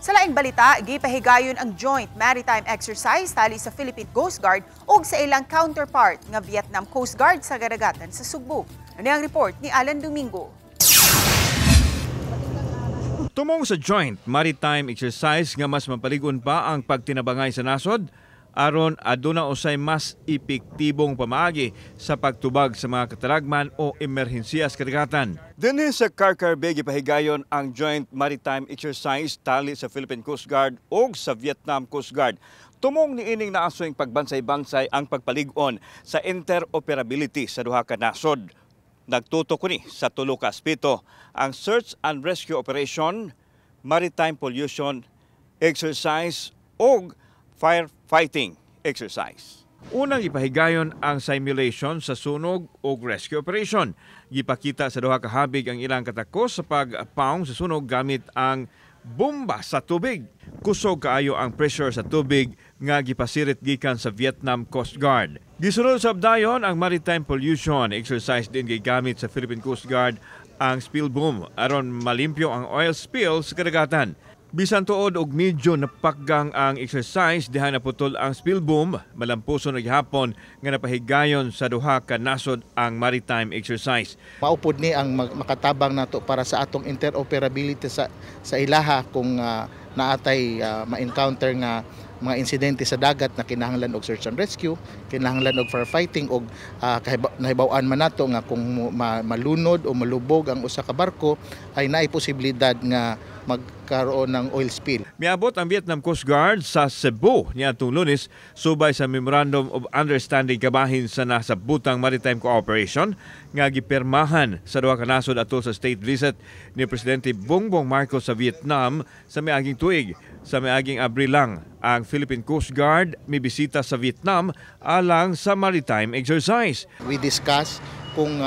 Sa laing balita, gipahigayon ang joint maritime exercise tali sa Philippine Coast Guard ug sa ilang counterpart nga Vietnam Coast Guard sa kadagatan sa Sugbo. Ano ang report ni Alan Domingo? Tumong sa joint maritime exercise nga mas mapaligon pa ang pagtinabangay sa nasod aron aduna usay mas epektibong pamaagi sa pagtubag sa mga katalagman o emerhensiya sa kadagatan. Dinhi sa Carcar Bay, gipahigayon ang joint maritime exercise tali sa Philippine Coast Guard ug sa Vietnam Coast Guard. Tumong niining naasoing pagbansay-bansay ang pagpalig-on sa interoperability sa duha ka nasod. Nagtutok kuni sa tulo ka aspeto: ang search and rescue operation, maritime pollution exercise ug firefighting exercise. Unang ipahigayon ang simulation sa sunog ug rescue operation. Gipakita sa duha ka habig ang ilang katakos sa pagpaong sa sunog gamit ang bomba sa tubig. Kusog kaayo ang pressure sa tubig nga gipasirit gikan sa Vietnam Coast Guard. Gisunod sa dayon ang maritime pollution exercise din gigamit sa Philippine Coast Guard ang spill boom aron malimpyo ang oil spill sa kadagatan. Bisan tuod og medyo napakgang ang exercise diha naputol ang spill boom, malampuson na gihapon nga napahigayon sa duha ka nasod ang maritime exercise. Mao pod ni ang makatabang nato para sa atong interoperability sa ilaha kung naatay ma-encounter nga mga insidente sa dagat na kinahanglan og search and rescue, kinahanglan og firefighting og nahibaw-an man nato nga kung malunod o malubog ang usa ka barko ay naay posibilidad nga magkaroon ng oil spill. Miabot ang Vietnam Coast Guard sa Cebu niadtong Lunes subay sa Memorandum of Understanding kabahin sa nasabutang maritime cooperation nga gipirmahan sa duha ka nasod atol sa state visit ni Presidente Bongbong Marcos sa Vietnam sa miaging tuig. Sa miaging Abril lang, ang Philippine Coast Guard mibisita sa Vietnam alang sa maritime exercise. We discuss kung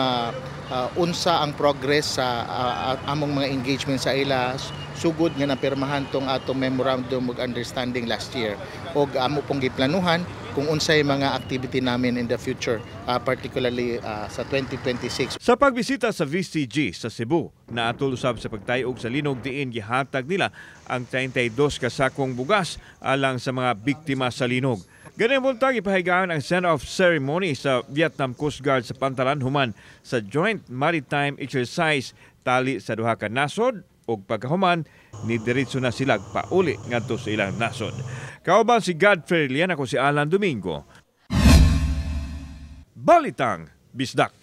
unsa ang progress sa among mga engagement sa ila sugod nga napirmahan tong atong memorandum of understanding last year og amo pong giplanuhan kung unsay mga activity namin in the future, particularly sa 2026. Sa pagbisita sa VCG sa Cebu, naatol usab sa pagtayog sa linog diin gihatag nila ang 32 ka sakong bugas alang sa mga biktima sa linog. Ganing buntag, ipahigayon ang send-off ceremony sa Vietnam Coast Guard sa Pantalan human sa Joint Maritime Exercise tali sa duha ka nasod ug pagkahuman ni diretso na sila pauli ngadto sa ilang nasod. Kauban si Godfrey Lian, ako si Alan Domingo. Balitang Bisdak.